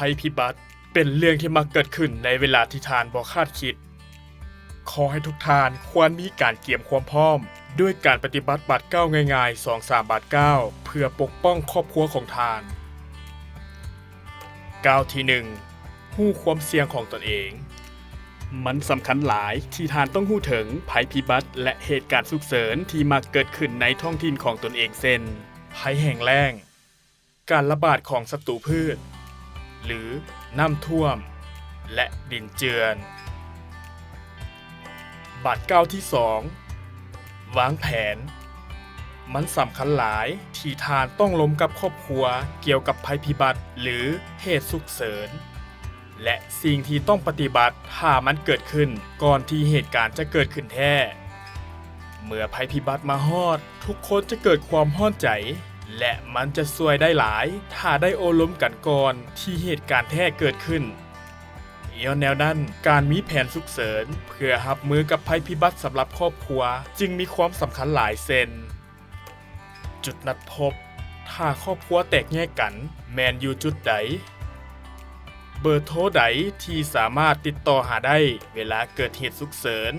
ໄພພິບັດເປັນເລື່ອງທີ່ມັກເກີດຂຶ້ນໃນເວລາທີ່ທ່ານບໍ່ຄາດຄິດ. ຂໍໃຫ້ທຸກທ່ານຄວນມີການກຽມຄວາມພ້ອມ ດ້ວຍການປະຕິບັດບາດກ້າວງ່າຍໆ ສອງສາມບາດກ້າວ ເພື່ອປົກປ້ອງຄອບຄົວຂອງທ່ານ. ກ້າວທີໜຶ່ງ ຮູ້ຄວາມສ່ຽງຂອງຕົນເອງ. ມັນສຳຄັນຫຼາຍທີ່ທ່ານຕ້ອງຮູ້ເຖິງໄພພິບັດ ແລະ ເຫດການສຸກເສີນທີ່ມັກເກີດຂຶ້ນໃນທ້ອງຖິ່ນຂອງຕົນເອງ ເຊັ່ນ ໄພແຫ້ງແລ້ງ, ການລະບາດຂອງສັດຕູພືດ ຫຼື ນ້ຳຖ້ວມ ແລະ ດິນເຈື່ອນ. ບາດກ້າວທີສອງ ວາງແຜນ. ມັນສຳຄັນຫຼາຍທີ່ທ່ານຕ້ອງລົມກັບຄອບຄົວກ່ຽວກັບໄພພິບັດ ຫຼື ເຫດສຸກເສີນ ແລະ ສິ່ງທີ່ຕ້ອງປະຕິບັດຖ້າມັນເກີດຂຶ້ນກ່ອນທີ່ເຫດການຈະເກີດຂຶ້ນແທ້. ເມື່ອໄພພິບັດມາຮອດ, ທຸກຄົນຈະເກີດຄວາມຮ້ອນໃຈ ແລະ ມັນຈະຊ່ວຍໄດ້ຫຼາຍຖ້າໄດ້ໂອ້ລົມກັນກ່ອນທີ່ເຫດການແທ້ເກີດຂຶ້ນ. ຍ້ອນແນວນັ້ນ, ການມີແຜນສຸກເສີນເພື່ອຮັບມືກັບໄພພິບັດສຳລັບຄອບຄົວຈຶ່ງມີຄວາມສຳຄັນຫຼາຍ ເຊັ່ນ ຈຸດນັດພົບ, ຖ້າຄອບຄົວແຕກແຍກກັນ, ແມ່ນຢູ່ຈຸດໃດ? ເບີໂທໃດທີ່ສາມາດຕິດຕໍ່ຫາໄດ້ເວລາເກີດເຫດສຸກເສີນ?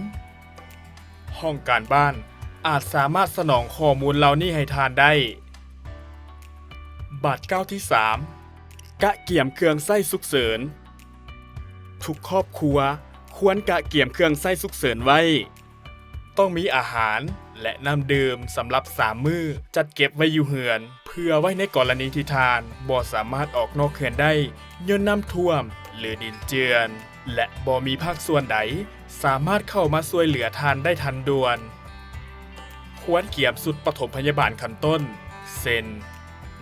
ຫ້ອງການບ້ານອາດສາມາດສະໜອງຂໍ້ມູນເຫຼົ່ານີ້ໃຫ້ທ່ານໄດ້. ບາດກ້າວທີສາມ ກະກຽມເຄື່ອງໃຊ້ສຸກເສີນ. ທຸກຄອບຄົວຄວນກະກຽມເຄື່ອງໃຊ້ສຸກເສີນໄວ້. ຕ້ອງມີອາຫານ ແລະ ນ້ຳດື່ມສຳລັບສາມມື້ ຈັດເກັບໄວ້ຢູ່ເຮືອນ ເພື່ອໄວ້ໃນກໍລະນີທີ່ທ່ານບໍ່ສາມາດອອກນອກເຮືອນໄດ້ຍ້ອນນ້ຳຖ້ວມ ຫຼື ດິນເຈື່ອນ ແລະ ບໍ່ມີພາກສ່ວນໃດສາມາດເຂົ້າມາຊ່ວຍເຫຼືອທ່ານໄດ້ທັນດ່ວນ. ຄວນກຽມຊຸດປະຖົມພະຍາບານຂັ້ນຕົ້ນ ເຊັ່ນ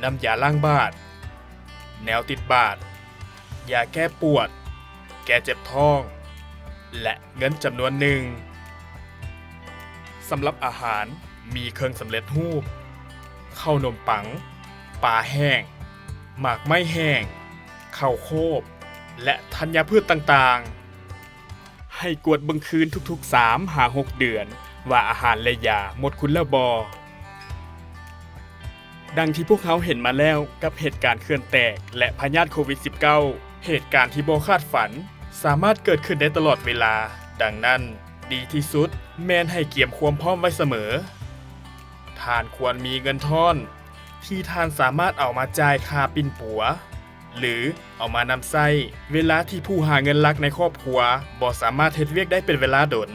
ນ້ຳຢາລ້າງບາດ, ແນວຕິດບາດ, ຢາແກ້ປວດ, ແກ້ເຈັບທ້ອງ ແລະ ເງິນຈຳນວນໜຶ່ງ. ສຳລັບອາຫານ, ມີເຄື່ອງສຳເລັດຮູບ, ເຂົ້າໜົມປັງ, ປາແຫ້ງ, ໝາກໄມ້ແຫ້ງ, ເຂົ້າໂຄບ ແລະ ທັນຍາພືດຕ່າງໆ. ໃຫ້ກວດເບິ່ງຄືນທຸກໆສາມຫາຫົກເດືອນ ວ່າອາຫານ ແລະ ຢາໝົດຄຸນແລ້ວບໍ່. ດັ່ງທີ່ພວກເຮົາເຫັນມາແລ້ວກັບເຫດການເຂື່ອນແຕກ ແລະ ພະຍາດໂຄວິດສິບເກົ້າ, ເຫດການທີ່ບໍ່ຄາດຝັນສາມາດເກີດຂຶ້ນໄດ້ຕະຫຼອດເວລາ. ດັ່ງນັ້ນ, ດີທີ່ສຸດແມ່ນໃຫ້ກຽມຄວາມພ້ອມໄວ້ສະເໝີ. ທ່ານຄວນມີເງິນທອນທີ່ທ່ານສາມາດເອົາມາຈ່າຍຄ່າປິ່ນປົວ ຫຼື ເອົາມານຳໃຊ້ເວລາທີ່ຜູ້ຫາເງິນຫຼັກໃນຄອບຄົວບໍ່ສາມາດເຮັດວຽກໄດ້ເປັນເວລາດົນ.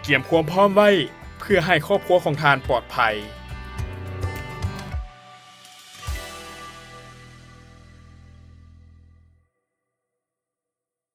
ກຽມຄວາມພ້ອມໄວ້ເພື່ອໃຫ້ຄອບຄົວຂອງທ່ານປອດໄພ